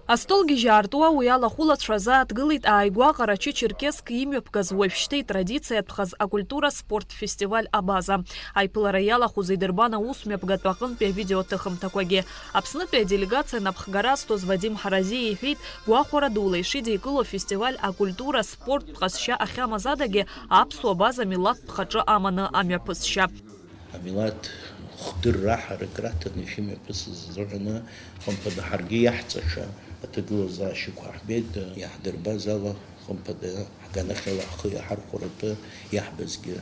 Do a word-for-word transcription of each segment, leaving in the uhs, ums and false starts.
Астолгьежьы аартуа уи ала ахәылацәа азааҭгылеит ааигәа Ҟарачы-Черкесск имҩаԥгаз уажәшьҭа итрадициатәхаз акультура спорт фестиваль Абаза. Аиԥылара иалахәыз идырбан аусмҩаԥгатә аҟынтәи авидеоҭыхымҭақәагьы. Аԥснытәи аделегациа напхгара азҭоз Вадим Ҳаразиа иҳәеит, гәахәара дула ишидикыло афестиваль акультура спорттә ҟазшьа ахьамаз адагьы аԥсуа Абаза милаҭтә хаҿы аманы амҩаԥысшьа. Амилаҭ хдырра ҳарак раҭаны ишымҩаԥысыз азыҳәаны, хымԥада, ҳаргьы иаҳҵаша аҭагылазаашьақәа ҳбеит, иаҳдырбаз ала, хымԥада, ҳганахьала ҳхы иаҳархәаратәы иаҳбазгьы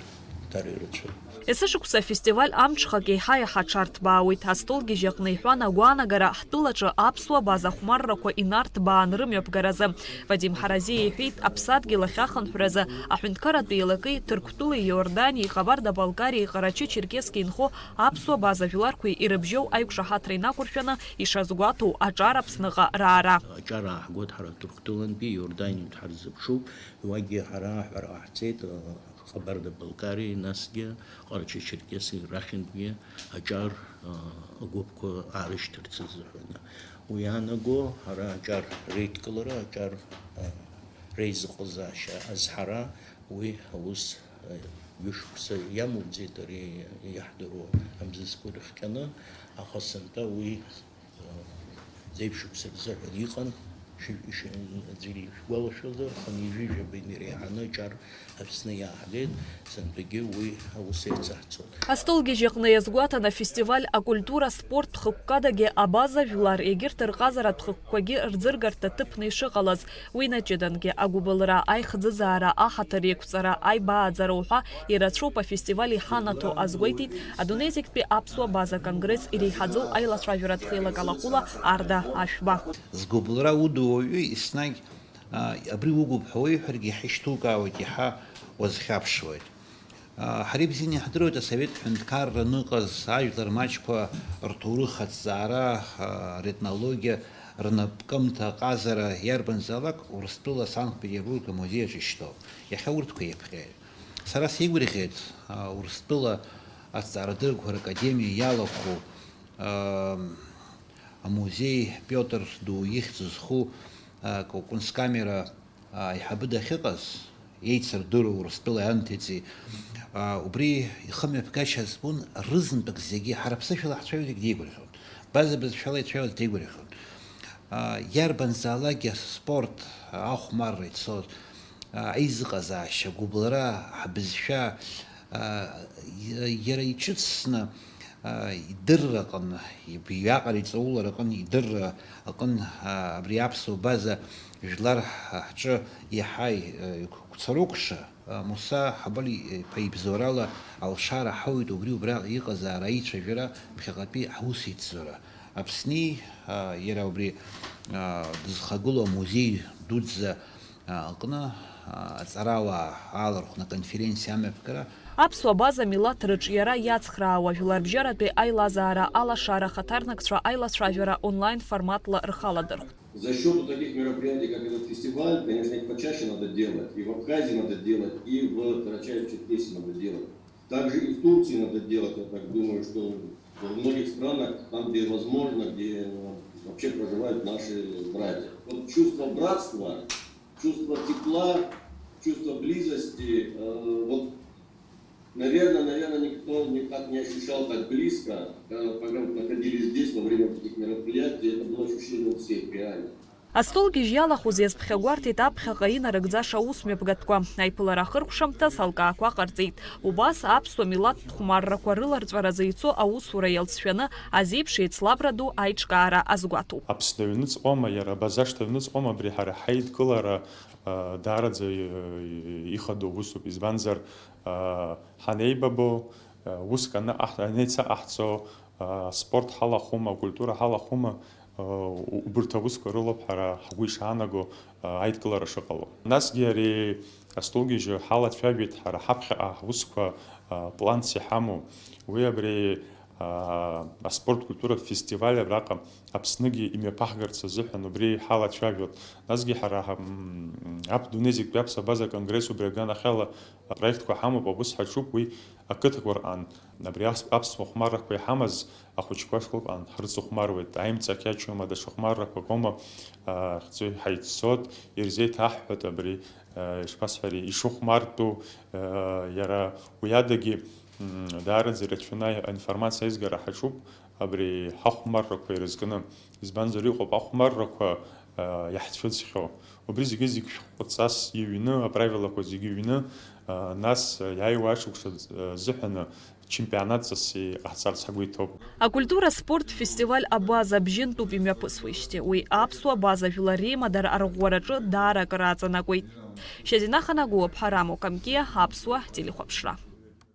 дара ирацәоуп. Есышықәса афестиваль амҽхак еиҳа-еиҳа аҽарҭбаауеит. Астолгьежь аҟны иҳәан агәаанагара ҳтәылаҿы аԥсуа Абаза ахәмаррақәа инарҭбаан рымҩаԥгаразы. Вадим Ҳаразиа иҳәеит, аԥсадгьыл ахьахынҳәразы аҳәынҭқарратә еилакеи Ҭырқәтәылеи Иорданиеи Ҟабарда-Балкариеи Ҟарачы-Черкесск инхо аԥсуа Абаза жәларқәеи ирыбжьоу аиқәшаҳаҭра инақәыршәаны ишазгәаҭоу аҿар Аԥсныҟа раара. Аҿар ааҳгоит ҳара Ҭырқәтәылантәи, Иорданиантә ҳарзыԥшуп, уигьы ҳара аҳәара ҟаҳҵеит, Ҟабарда-Балкариеи, насгьы Ҟарачы-Черкессеи рахьынтәгьы аҿар, а, агәыԥқәа аарышьҭырц азыҳәан. Уи иаанаго ҳара аҿар реидкылара, аҿар, а, реизыҟазаашьа азҳара, уи аус, а, ҩышықәса иамоуӡеит, ари иаҳдыруа амзызқәа ирыхҟьаны, аха сынтәа уи, а, зеиԥшықәса рзыҳәан иҟан, шәи-, шәи-, аӡәыр ишәгәалашәозар, хынҩажәижәаба инареиҳаны аҿар Аԥсны иааҳгеит, сынтәагьы уи аус еицаҳҵон. Астолгьежь аҟны иазгәаҭан афестиваль акультура спорттә хықәкадагьы Абаза жәлар егьырҭ рҟазаратә хықәкқәагьы рӡыргарҭа ҭыԥны ишыҟалаз, уи наҷыдангьы агәыбылра, аихӡыӡаара, аҳаҭыр еиқәҵара, аибааӡара уҳәа ирацәоуп афестиваль иҳанаҭо, азгәеиҭеит адунеи зегьтәи аԥсуа Абаза конгресс иреиҳаӡоу аилацәажәаратә еилак алахәыла Арда Ашәба. Згәыбылра удуу уаҩы еснагь, а, абри угуп ҳәа уеиҳәаргьы иаҳа ишьҭукаауеит, иаҳа уазхьаԥшуеит. А, ҳара ибзианы иаҳдыруеит асовет ҳәынҭқарра аныҟаз ажәлар маҷқәа рҭоурых аҭҵаара, а, ретнологиа, рнапкымҭа аҟазара иарбанзаалак Урыстәыла Санкт-Петербург амузеи аҿы ишьҭоуп. Иахьа урҭқәа еиԥҟьеит. Сара сеигәырӷьеит, а, Урыстәыла аҭҵаарадыррақәа ракадемиа иалахәу, а, амузеи Пиотр Ду ихьӡ зху, а, ку-, кунсткамера, а, аиҳабы дахьыҟаз, еицырдыруа Урыстәыла ианҭыҵи, а, убри ихымҩаԥгашьа збон рызынтәык зегьы, ҳара ԥсышәала ҳцәажәозаргь деигәырӷьон, база бызшәала ицәажәоз деигәырӷьон. А, иарбанзаалакгьы аспорт, а, ахәмарра ицоз, а, аизыҟазаашьа, агәыбылра, ҳбызшәа, а, иа-, иара иҿыцны, а, идырра аҟын, иб-, иаҟара иҵаулара аҟын, идырра аҟын, а, абри аԥсуа база жәлар ҳ-, ҳҿы иаҳа и-, а, иқәцарокәша, а, Муса Ҳабали иԥа ибзоурала алшара ҳауит, убри убраҟа иҟазаара аицәажәара, ԥхьаҟатәи ҳусеицура. Аԥсни, а, иара убри, а, дызхагылоу амузеи дуӡӡа, а, аҟны, а, аҵарауаа аалархәны аконференциа амҩаԥгара. Аԥсуа Абаза милаҭ рыҿиара иацхраауа жәларбжьаратәи аилазаара алашара ахаҭарнакцәа аилацәажәара онлайн форматла рхаладырхәт. За счёт вот таких мероприятий, как этот фестиваль, конечно, их почаще надо делать. И в Абхазии надо делать, и в Карачаево-Черкесии надо делать. Также и в Турции надо делать, я так думаю, что во многих странах, там, где возможно, где, э, вообще проживают наши братья. Вот чувство братства, чувство тепла, чувство близости, э, вот, наверное, наверное, никто никак не ощущал так близко, э, когда вот находились здесь во время вот этих мероприятий. Это было ощущение у всех, реально. Астолгьежь иалахәыз иазԥхьагәарҭеит аԥхьаҟа инарыгӡаша аусмҩаԥгатәқәа. Аиԥылара ахыркәшамҭаз алкаақәа ҟарҵеит. Убас аԥсуа милаҭтә хәмаррақәа рыларҵәаразы ицо аусура иалҵшәаны азеиԥш еицлабра ду аиҿкаара азгәаҭоуп. Аԥсны аҩныҵҟома, иара абазашҭа аҩныҵҟома абри ҳара ҳаидкылара, а, даараӡа, и-, и-, ихадоу усуп, избанзар, а, ҳанеибабо, а, уск аныҟаҳ-, анеицаҟаҳҵо, а, аспорт ҳалахәыма, акультура ҳалахәыма, а, у-, убырҭ аусқәа рылоуп ҳара ҳгәы ишаанаго, а, аидкылара шыҟало. Насгьы ари астолгьежьы ҳалацәажәеит ҳара ҳаԥхьаҟа ҳусқәа, а, планс иҳамоу. Уи абри аа, аспорт культуратә фестиваль абраҟа Аԥсныгьы имҩаԥаҳгарц азыҳәан убри ҳалацәажәоит. Насгьы ҳара ҳа-, м, Аԥ-, Дунеи зегьтәи аԥсуа база конгресс убри аганахьала апроектқәа ҳамоуп, аус ҳаҿуп уи ақыҭақәа рҟан. Абри ас-, аԥсуа хәмаррақәа иҳамаз ахәыҷқәа школқәа ҳрыцыхәмаруеит. Аимҵакьачома, даҽа хәмаррақәак ома, а, хьӡы ҳаиццот, ирзеиҭаҳҳәот абри, а, ишԥасҳәари, ишыхәмартәу, а, иара уи адагьы, м, даараӡа ирацәаны аинформациа аизгара ҳаҿуп абри ҳахәмаррақәа ирызкны. Избанзар, иҟоуп ахәмаррақәа, а, иаҳцәыӡхьоу. Убри зегьы-зегь шәҟәҵас иҩны, аправилақәа зегьы ҩны, а, нас, а, иааиуа ашықәса, а, азыҳәаны чемпионатҵас иҟаҳҵарц ҳгәы иҭоуп. Акультура спорт фестиваль абаза абжьынтәуп имҩаԥысуеижьҭеи. Уи аԥсуа база жәлар реимадара арӷәӷәараҿы даара акыр аҵанакуеит. Шьазина Ханагәыуаԥҳа, Рамо Камкиа, Аԥсуа телехәаԥшра.